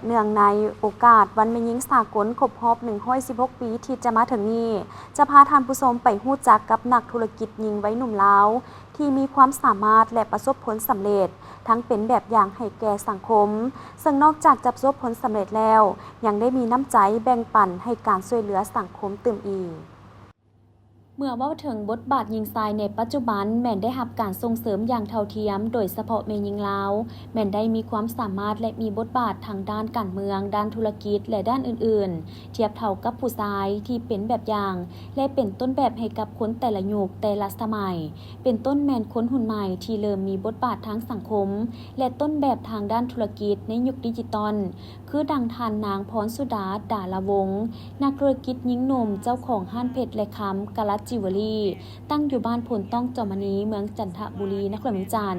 ເນື່ອງໃນໂອກາດວັນແມ່ຍິງສາກົນຄົບຮອບໜຶ່ງຮ້ອຍສິບຫົກປີທີ່ຈະມາເຖິງນີ້, ຈະພາທ່ານຜູ້ຊົມໄປຮູ້ຈັກກັບນັກທຸລະກິດຍິງໄວໜຸ່ມລາວ ທີ່ມີຄວາມສາມາດ ແລະ ປະສົບຜົນສຳເລັດ, ທັງເປັນແບບຢ່າງໃຫ້ແກ່ສັງຄົມ, ເຊິ່ງນອກຈາກຈະປະສົບຜົນສຳເລັດແລ້ວ, ຍັງໄດ້ມີນ້ຳໃຈແບ່ງປັນໃຫ້ການຊ່ວຍເຫຼືອສັງຄົມຕື່ມອີກ. ເມື່ອເວົ້າເຖິງບົດບາດຍິງຊາຍໃນປັດຈຸບັນ ແມ່ນໄດ້ຮັບການສົ່ງເສີມຢ່າງເທົ່າທຽມ, ໂດຍສະເພາະແມ່ຍິງລາວ ແມ່ນໄດ້ມີຄວາມສາມາດ ແລະ ມີບົດບາດທາງດ້ານການເມືອງ, ດ້ານທຸລະກິດ ແລະ ດ້ານອື່ນໆ ທຽບເທົ່າກັບຜູ້ຊາຍ ທີ່ເປັນແບບຢ່າງ ແລະ ເປັນຕົ້ນແບບໃຫ້ກັບຄົນແຕ່ລະຍຸກແຕ່ລະສະໄໝ, ເປັນຕົ້ນແມ່ນຄົນຮຸ່ນໃໝ່ທີ່ເລີ່ມມີບົດບາດທາງສັງຄົມ ແລະ ຕົ້ນແບບທາງດ້ານທຸລະກິດໃນຍຸກດິຈິຕອນ, ຄືດັ່ງທ່ານນາງ ພອນສຸດາ ດາລະວົງ, ນັກທຸລະກິດຍິງໜຸ່ມ ເຈົ້າຂອງຮ້ານເພັດ ແລະ ຄຳ ກາລັດຈິວເວີລີ, ຕັ້ງຢູ່ບ້ານໂພນຕ້ອງ ຈອມມະນີ, ເມືອງຈັນທະບູລີ, ນະຄອນຫຼວງວຽງຈັນ,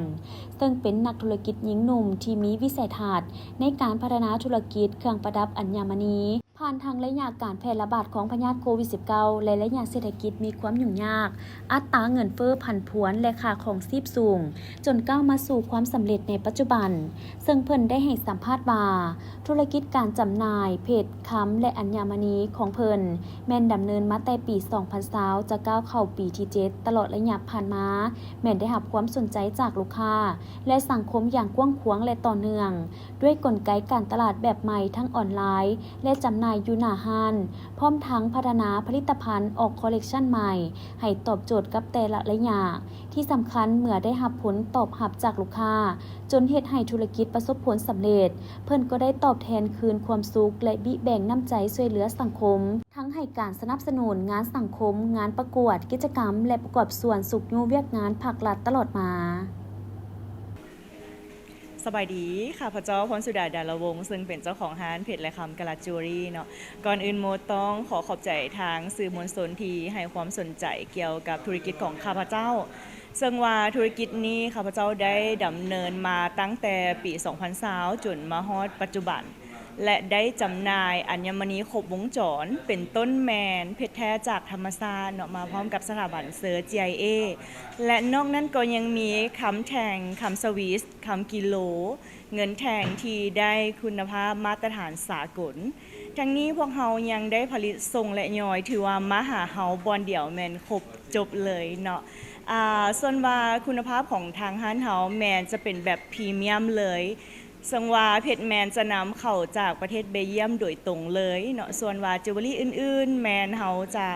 ເຊິ່ງເປັນນັກທຸລະກິດຍິງໜຸ່ມທີ່ມີວິໄສທັດໃນການພັດທະນາທຸລະກິດເຄື່ອງປະດັບອັນຍາມະນີ. ຜ່ານທາງໄລຍະການແຜ່ລະບາດຂອງພະຍາດໂຄວິດສິບເກົ້າ ແລະ ໄລຍະເສດຖະກິດມີຄວາມຫຍຸ້ງຍາກ, ອັດຕາເງິນເຟີ້ຜັນຜວນ ແລະ ຄ່າຄອງຊີບສູງ, ຈົນກ້າວມາສູ່ຄວາມສຳເລັດໃນປັດຈຸບັນ, ເຊິ່ງເພິ່ນໄດ້ໃຫ້ສຳພາດວ່າ ທຸລະກິດການຈຳໜ່າຍເພັດ, ຄຳ ແລະ ອັນຍາມະນີຂອງເພິ່ນ ແມ່ນດຳເນີນມາແຕ່ປີສອງພັນຊາວ ຈະກ້າວເຂົ້າປີທີເຈັດ, ຕະຫຼອດໄລຍະຜ່ານມາ ແມ່ນໄດ້ຮັບຄວາມສົນໃຈຈາກລູກຄ້າ ແລະ ສັງຄົມຢ່າງກວ້າງຂວາງ ແລະ ຕໍ່ເນື່ອງ, ດ້ວຍກົນໄກການຕະຫຼາດແບບໃໝ່ທັງອອນລາຍ ແລະ ຈຳໜ່າຍຢູ່ໜ້າຮ້ານ, ພ້ອມທັງພັດທະນາຜະລິດຕະພັນອອກຄອລເລັກຊັນໃໝ່ ໃຫ້ຕອບໂຈດກັບແຕ່ລະໄລຍະ. ທີ່ສຳຄັນ, ເມື່ອໄດ້ຮັບຜົນຕອບຮັບຈາກລູກຄ້າ ຈົນເຮັດໃຫ້ທຸລະກິດປະສົບຜົນສຳເລັດ, ເພິ່ນກໍໄດ້ຕອບແທນຄືນຄວາມສຸກ ແລະ ບິແບ່ງນ້ຳໃຈຊ່ວຍເຫຼືອສັງຄົມ, ທັງໃຫ້ການສະໜັບສະໜູນງານສັງຄົມ, ງານປະກວດ, ກິດຈະກຳ ແລະ ປະກອບສ່ວນຊຸກຍູ້ວຽກງານພາກລັດຕະຫຼອດມາ. ສະບາຍດີ, ຂ້າພະເຈົ້າ ພອນສຸດາ ດາລະວົງ, ເຊິ່ງເປັນເຈົ້າຂອງຮ້ານເພັດ ແລະ ຄຳ ກາລັດຈິວເວີລີເນາະ. ກ່ອນອື່ນໝົດຕ້ອງຂໍຂອບໃຈທາງສື່ມວນຊົນທີ່ໃຫ້ຄວາມສົນໃຈກ່ຽວກັບທຸລະກິດຂອງຂ້າພະເຈົ້າ, ເຊິ່ງວ່າທຸລະກິດນີ້ຂ້າພະເຈົ້າໄດ້ດຳເນີນມາຕັ້ງແຕ່ປີສອງພັນຊາວ ຈົນມາຮອດປັດຈຸບັນ ແລະ ໄດ້ຈຳໜ່າຍອັນຍາມະນີຄົບວົງຈອນ, ເປັນຕົ້ນແມ່ນເພັດແທ້ຈາກທຳມະຊາດເນາະ, ມາພ້ອມກັບສະຖາບັນເຊີດ ຈີໄອເອ ແລະ ນອກນັ້ນກໍຍັງມີຄຳແທ່ງ, ຄຳສະວິດ, ຄຳກິໂລ, ເງິນແທ່ງທີ່ໄດ້ຄຸນນະພາບມາດຕະຖານສາກົນ. ທັງນີ້ພວກເຮົາຍັງໄດ້ຜະລິດສົ່ງ ແລະ ຍ່ອຍ, ຖືວ່າມາຫາເຮົາບ່ອນດຽວແມ່ນຄົບຈົບເລີຍເນາະ. ອາ, ສ່ວນວ່າຄຸນນະພາບຂອງທາງຮ້ານເຮົາແມ່ນຈະເປັນແບບພຣີມຽມເລີຍ, ເຊິ່ງວ່າເພັດແມ່ນຈະນຳເຂົ້າຈາກປະເທດເບລຢ້ຽມໂດຍຕົງເລີຍເນາະ. ສ່ວນວ່າຈິວເວີລີອື່ນໆ ແມ່ນເຮົາຈະ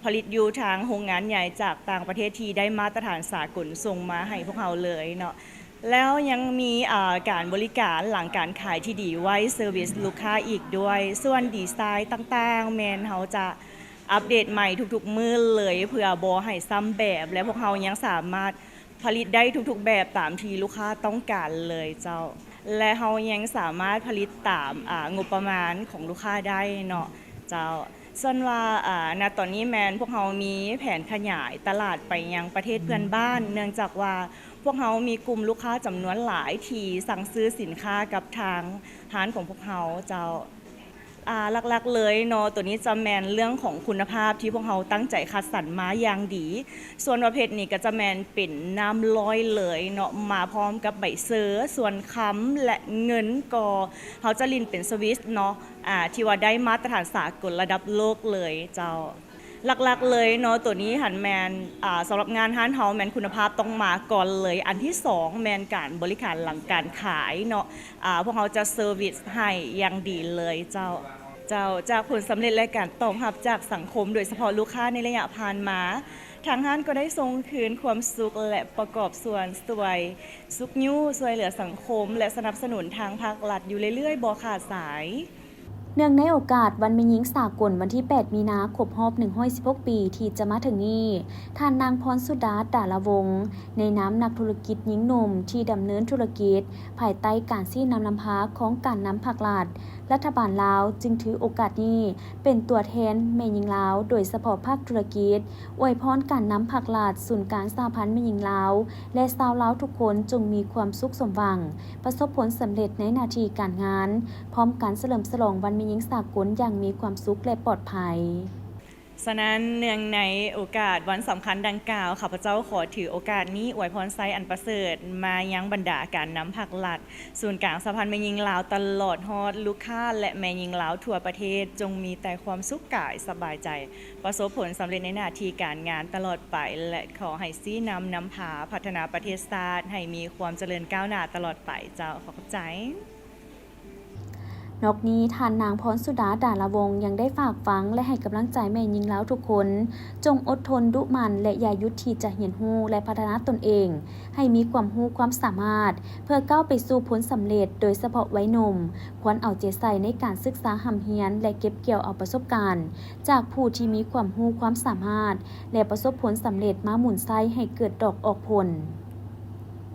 ຜະລິດຢູ່ທາງໂຮງງານໃຫຍ່ຈາກຕ່າງປະເທດທີ່ໄດ້ມາດຕະຖານສາກົນສົ່ງມາໃຫ້ພວກເຮົາເລີຍເນາະ. ແລ້ວຍັງມີ, ອາ, ການບໍລິການຫຼັງການຂາຍທີ່ດີໄວ, ເຊີວິສລູກຄ້າອີກດ້ວຍ. ສ່ວນດີໄຊຕ່າງໆ ແມ່ນເຮົາຈະອັບເດດໃໝ່ທຸກໆມື້ເລີຍ ເພື່ອບໍ່ໃຫ້ຊ້ຳແບບ ແລະ ພວກເຮົາຍັງສາມາດຜະລິດໄດ້ທຸກໆແບບຕາມທີ່ລູກຄ້າຕ້ອງການເລີຍເຈົ້າ. ແລະ ເຮົາຍັງສາມາດຜະລິດຕາມ, ອາ, ງົບປະມານຂອງລູກຄ້າໄດ້ເນາະເຈົ້າ. ສ່ວນວ່າ, ອາ, ນະຕອນນີ້ແມ່ນພວກເຮົາມີແຜນຂະຫຍາຍຕະຫຼາດໄປຍັງປະເທດເພື່ອນບ້ານ, ເນື່ອງຈາກວ່າພວກເຮົາມີກຸ່ມລູກຄ້າຈຳນວນຫຼາຍທີ່ສັ່ງຊື້ສິນຄ້າກັບທາງຮ້ານຂອງພວກເຮົາເຈົ້າ. ອາ, ຫຼັກໆເລີຍເນາະ, ໂຕນີ້ຈະແມ່ນເລື່ອງຂອງຄຸນນະພາບທີ່ພວກເຮົາຕັ້ງໃຈຄັດສັນມາຢ່າງດີ. ສ່ວນວ່າເພັດນີ້ກໍຈະແມ່ນເປັນນ້ຳຮ້ອຍເລີຍເນາະ, ມາພ້ອມກັບໃບເຊີ. ສ່ວນຄຳ ແລະ ເງິນກໍເຮົາຈະຫຼິ້ນເປັນສະວິດເນາະ, ອາ, ທີ່ວ່າໄດ້ມາດຕະຖານສາກົນລະດັບໂລກເລີຍເຈົ້າ. ຫຼັກໆເລີຍເນາະ, ໂຕນີ້ຫັ້ນແມ່ນ, ອາ, ສຳລັບງານຮ້ານເຮົາແມ່ນຄຸນນະພາບຕ້ອງມາກ່ອນເລີຍ. ອັນທີສອງແມ່ນການບໍລິການຫຼັງການຂາຍເນາະ, ອາ, ພວກເຮົາຈະເຊີວິສໃຫ້ຢ່າງດີເລີຍເຈົ້າ. ເຈົ້າ, ຈາກຜົນສຳເລັດ ແລະ ການຕອບຮັບຈາກສັງຄົມ, ໂດຍສະເພາະລູກຄ້າໃນໄລຍະຜ່ານມາ, ທາງຮ້ານກໍໄດ້ສົ່ງຄືນຄວາມສຸກ ແລະ ປະກອບສ່ວນຊ່ວຍຊຸກຍູ້ຊ່ວຍເຫຼືອສັງຄົມ ແລະ ສະໜັບສະໜູນທາງພາກລັດຢູ່ເລື້ອຍໆ ບໍ່ຂາດສາຍ. ເນື່ອງໃນໂອກາດວັນແມ່ຍິງສາກົນວັນທີແປດມີນາ ຄົບຮອບໜຶ່ງຮ້ອຍສິບຫົກປີທີ່ຈະມາເຖິງນີ້, ທ່ານນາງ ພອນສຸດາ ດາລະວົງ ໃນນາມນັກທຸລະກິດຍິງໜຸ່ມທີ່ດຳເນີນທຸລະກິດພາຍໃຕ້ການຊີ້ນຳນຳພາຂອງການນຳພາກລັດ, ລັດຖະບານລາວຈຶ່ງຖືໂອກາດນີ້ເປັນຕົວແທນແມ່ຍິງລາວ, ໂດຍສະເພາະພາກທຸລະກິດ, ອວຍພອນການນຳພາກລັດ, ສູນກາງສະຫະພັນແມ່ຍິງລາວ ແລະ ຊາວລາວທຸກຄົນຈົ່ງມີຄວາມສຸກສົມຫວັງ, ປະສົບຜົນສຳເລັດໃນໜ້າທີ່ການງານ, ພ້ອມກັນສະເຫຼີມສະຫຼອງວັນແມ່ຍິງສາກົນຢ່າງມີຄວາມສຸກ ແລະ ປອດໄພ. ສະນັ້ນ, ເນື່ອງໃນໂອກາດວັນສຳຄັນດັ່ງກ່າວ, ຂ້າພະເຈົ້າຂໍຖືໂອກາດນີ້ອວຍພອນໄຊອັນປະເສີດມາຍັງບັນດາການນຳພັກລັດ, ສູນກາງສະຫະພັນແມ່ຍິງລາວຕະຫຼອດຮອດລູກຄ້າ ແລະ ແມ່ຍິງລາວທົ່ວປະເທດ, ຈົ່ງມີແຕ່ຄວາມສຸກກາຍສະບາຍໃຈ, ປະສົບຜົນສຳເລັດໃນໜ້າທີ່ການງານຕະຫຼອດໄປ ແລະ ຂໍໃຫ້ຊີ້ນຳນຳພາພັດທະນາປະເທດຊາດໃຫ້ມີຄວາມຈະເລີນກ້າວໜ້າຕະຫຼອດໄປ. ເຈົ້າ, ຂໍຂອບໃຈ. ນອກນີ້, ທ່ານນາງ ພອນສຸດາ ດາລະວົງ ຍັງໄດ້ຝາກຝັງ ແລະ ໃຫ້ກຳລັງໃຈແມ່ຍິງລາວທຸກຄົນ, ຈົ່ງອົດທົນ, ດຸໝັ່ນ ແລະ ຢ່າຢຸດທີ່ຈະຮຽນຮູ້ ແລະ ພັດທະນາຕົນເອງ ໃຫ້ມີຄວາມຮູ້ຄວາມສາມາດ ເພື່ອກ້າວໄປສູ່ຜົນສຳເລັດ, ໂດຍສະເພາະໄວໜຸ່ມ ຄວນເອົາໃຈໃສ່ໃນການສຶກສາຮ່ຳຮຽນ ແລະ ເກັບກ່ຽວເອົາປະສົບການ ຈາກຜູ້ທີ່ມີຄວາມຮູ້ຄວາມສາມາດ ແລະ ປະສົບຜົນສຳເລັດມາໝູນໃຊ້ໃຫ້ເກີດດອກອອກຜົນ.